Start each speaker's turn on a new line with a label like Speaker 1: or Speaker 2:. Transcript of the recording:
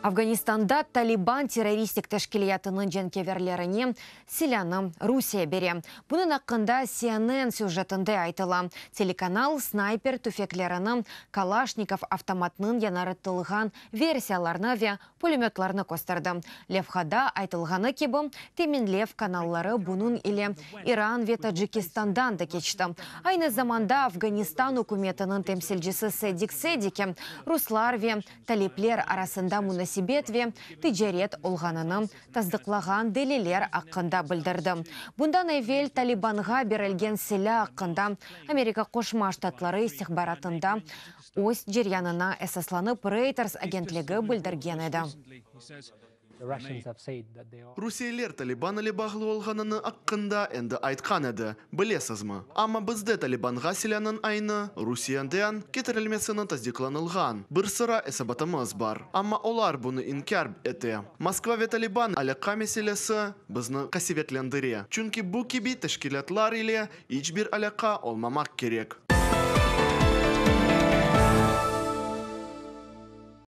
Speaker 1: Afganistanda Taliban terroristik teşkilâtınıñ cenkâverlerine silânı Rusiye bere. Bunıñ aqqında CNN süjetinde aytıla. Telekanal snayper tüfeklerini, Kalaşnikov avtomatınıñ yañartılğan versiyalarını ve pulemötlarnı kösterdi. Levhada aytılğanı kibi, teminlev kanalları bunıñ ile İran ve Tacikistandan da keçti. Aynı zamanda Afganistan ükümetiniñ temsilcisi Sedik Sediki ruslar ve talipler arasında munasebet ve ticaret olğanını tasdıqlağan deliller aqqında bildirdi. Bundan evel Talibanğa berilgen silâ aqqında Amerika Qoşma Ştatları istihbaratında öz ceryanına esaslanıp Reuters agentligi bildirgen edi.
Speaker 2: Rusiyeliler Taliban ile bağlı olğanını aqqında endi aytqan edi, bilesizmi? Amma bizde Talibanğa silânıñ aynı Rusiyeden ketirilmesini tasdiqlanılğan bir sıra esabatımız bar. Amma olar bunı inkâr ete. Moskva ve Taliban alâqa meselesi bizni qasevetlendire, çünki bu kibi teşkilâtlar ile iç bir alâqa olmamaq kerek.